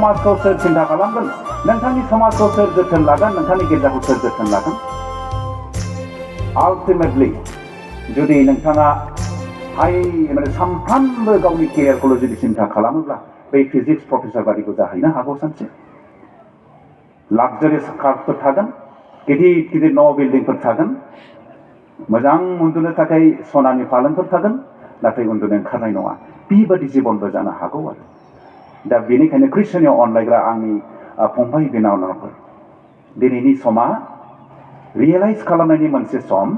समाजखौ सोर सिन्था खालामगोन नोंथांनि समाजखौ सोर जोथोन लागोन नोंथांनि गिर्जाखौ सोर जोथोन लागोन आल्टिमेटलि जुदि नोंथाङा सानफ्रामबो गावनि केरियारखौल' जुदि सिन्था खालामोब्ला बै फिजिक्स प्रफेसर बादिखौ जाहैनो हागौ सानसे लाक्जारियास कारफोर थागोन गिदिर गिदिर न' बिल्डिंफोर थागोन मोजां उन्दुनो थाखाय सनानि फालेंफोर थागोन नाथाय उन्दुनो ओंखारनाय नङा बेबादि जिबनबो जानो हागौ आरो दा बेनिखायनो ख्रिस्टियानआव अनलायग्रा आंनि फंबाय बिनानावफोर दिनैनि समा रियेलाइज खालामनायनि मोनसे सम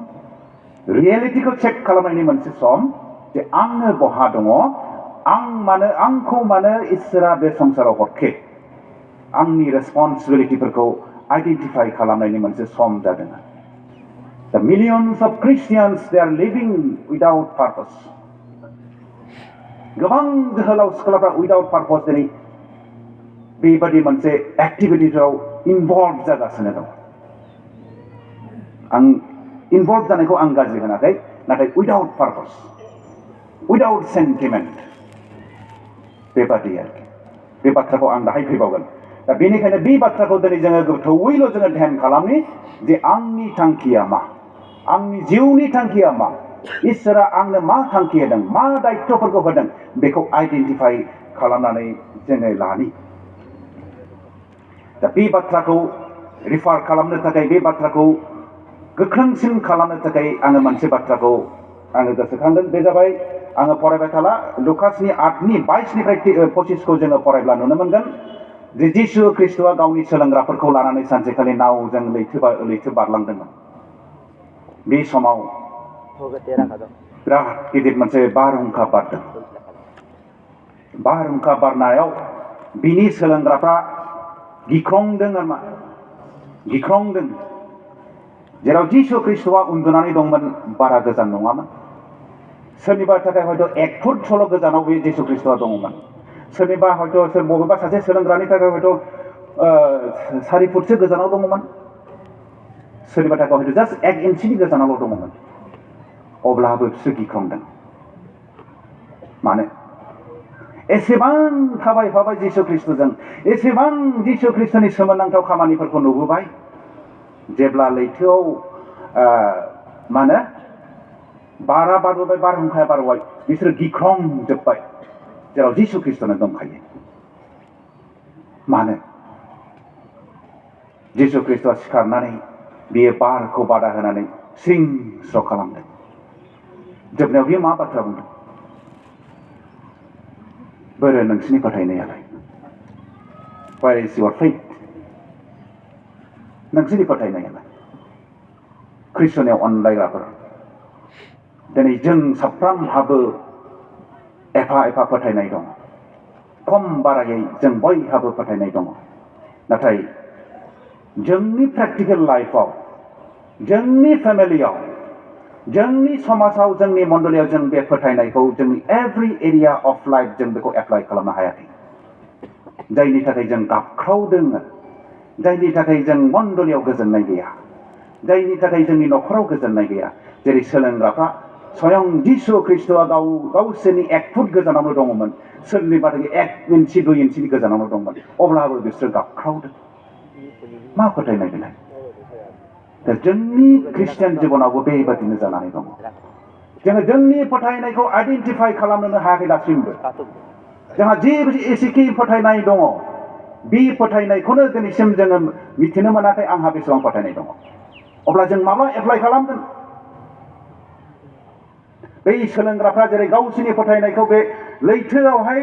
रियेलिटिखौ चेक खालामनायनि मोनसे सम जे आंनो बहा दङ आंखौ मानो इसोरा बे संसाराव हरखे आंनि रेसपन्सिबिलिटिफोरखौ आइडेन्टिफाइ खालामनायनि मोनसे सम जादों The millions of Christians they are living without purpose गोबां जोहोलाव सिख्लाफ्रा without purpose दिनै बेबादि मोनसे एक्टिभिटिफोराव इनभल्भ जागासिनो दं आं इनभल्भ जानायखौ आं गाज्रि होनाखै नाथाय without purpose without sentiment बेबादि आरोखि बे बाथ्राखौ आं दाहाय फैबावगोन दा बेनिखायनो बे बाथ्राखौ दिनै जोङो गोथौवैल' जोङो ध्यान खालामनि जे आंनि थांखिया मा आंनि जिउनि थांखिया मा इसोरा आंनो मा थांखि होदों मा दायित्वफोरखौ होदों बेखौ आइडेन्टिफाइ खालामनानै जोङो लानि दा बे बाथ्राखौ रिफार खालामनो थाखाय बे बाथ्राखौ गोख्रोंसिन खालामनो थाखाय आङो मोनसे बाथ्राखौ आङो गोसोखांदों बे जाबाय आङो फरायबाय थाला लुकासनि 8:22निफ्राय 25खौ जोङो फरायब्ला नुनो मोनगोन जे जिसु ख्रिस्ट'आ गावनि सोलोंग्राफोरखौ लानानै सानसेखालि नावजों लैथो बारलांदोंमोन बे समाव बिराद गिदिर मोनसे बारहुंखा बारदों बारहुंखा बारनायाव बिनि सोलोंग्राफ्रा गिख्रंदों जेराव जिसु ख्रिस्ट'आ उन्दुनानै दंमोन बारा गोजान नङामोन सोरनिबा थाखाय हयथ' 1 फुटसोल' गोजानाव बे जिसु ख्रिस्ट'आ दङमोन सोरनिबा हयथ' बबेबा सासे सोलोंग्रानि थाखाय हयथ' 4 फुटसो गोजानाव दङमोन सोरनिबा थाखाय हयथ' जास्ट 1 इन्सिनि गोजानावल' दङमोन अब्लाबो बिसोर गिख्रंदों मानो एसेबां थाबायफाबाय जिसु ख्रिस्ट'जों एसेबां जिसु ख्रिस्ट'नि सोमोनांथाव खामानिफोरखौ नुबोबाय जेब्ला लैथोआव बारा बारबोबाय बारहुंखाया बारबाय बिसोर गिख्रंजोब्बाय जेराव जिसु ख्रिस्ट'नो दंखायो मानो जिसु ख्रिस्ट'आ सिखारनानै बियो बारखौ बादा होनानै स्रिं स्र' खालामदों जोबनायाव बियो मा बाथ्रा बुंदों बोरो नोंसिनि फोथायनायालाय Where is your faith नोंसिनि फोथायनायालाय ख्रिस्ट'नियाव अनलायग्राफोर दिनै जों साफ्रोमहाबो एफा एफा फोथायनाय दङ खम बारायै जों बयहाबो फोथायनाय दङ नाथाय जोंनि प्रेक्टिकेल लाइफआव जोंनि फेमिलियाव जोंनि समाजाव जोंनि मण्डलियाव जों बे फोथायनायखौ जोंनि एभ्रि एरिया अफ लाइफ जों बेखौ एप्लाइ खालामनो हायाखै जायनि थाखाय जों गाबख्रावदों जायनि थाखाय जों मण्डलियाव गोजोननाय गैया जायनि थाखाय जोंनि न'खराव गोजोननाय गैया जेरै सोलोंग्राफ्रा स्वयं जिसु ख्रिस्ट'आ गावसोरनि 1 फुट गोजानावनो दङमोन सोरनिबा 1 इन्सि 2 इन्सिनि गोजानावनो दंमोन अब्लाबो बिसोर गाबख्रावदों मा फोथायनाय बेलाय दा जोंनि ख्रिस्टियान जिबनावबो बेबादिनो जानानै दङ जोङो जोंनि फोथायनायखौ आइडेन्टिफाइ खालामनो हायाखै दासिमबो जोंहा जेसेखि फोथायनाय दङ बे फोथायनायखौनो दिनैसिम जोङो मिथिनो मोनाखै आंहा बेसेबां फोथायनाय दङ अब्ला जों माब्ला एप्लाइ खालामगोन बै सोलोंग्राफ्रा जेरै गावसिनि फोथायनायखौ बे लैथोआवहाय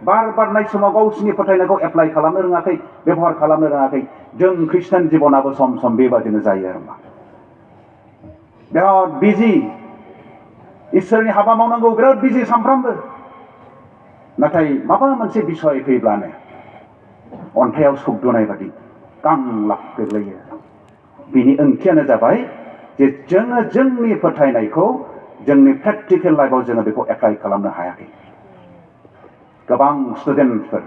बार बारनाय समाव गावसिनि फोथायनायखौ एप्लाइ खालामनो रोङाखै बेबहार खालामनो रोङाखै जों ख्रिस्टियान जिबनाबो सम सम बेबादिनो जायो आरोमा बिराद बिजि इसोरनि हाबा मावनांगौ बिराद बिजि सानफ्रामबो नाथाय माबा मोनसे बिसय फैब्लानो अन्थायाव सौदुनाय बादि गांलाब गोग्लैयो बिनि ओंथियानो जाबाय जे जोङो जोंनि फोथायनायखौ जोंनि प्रेक्टिकेल लाइफआव जोङो बेखौ एप्लाइ खालामनो हायाखै गोबां स्टुडेन्टफोर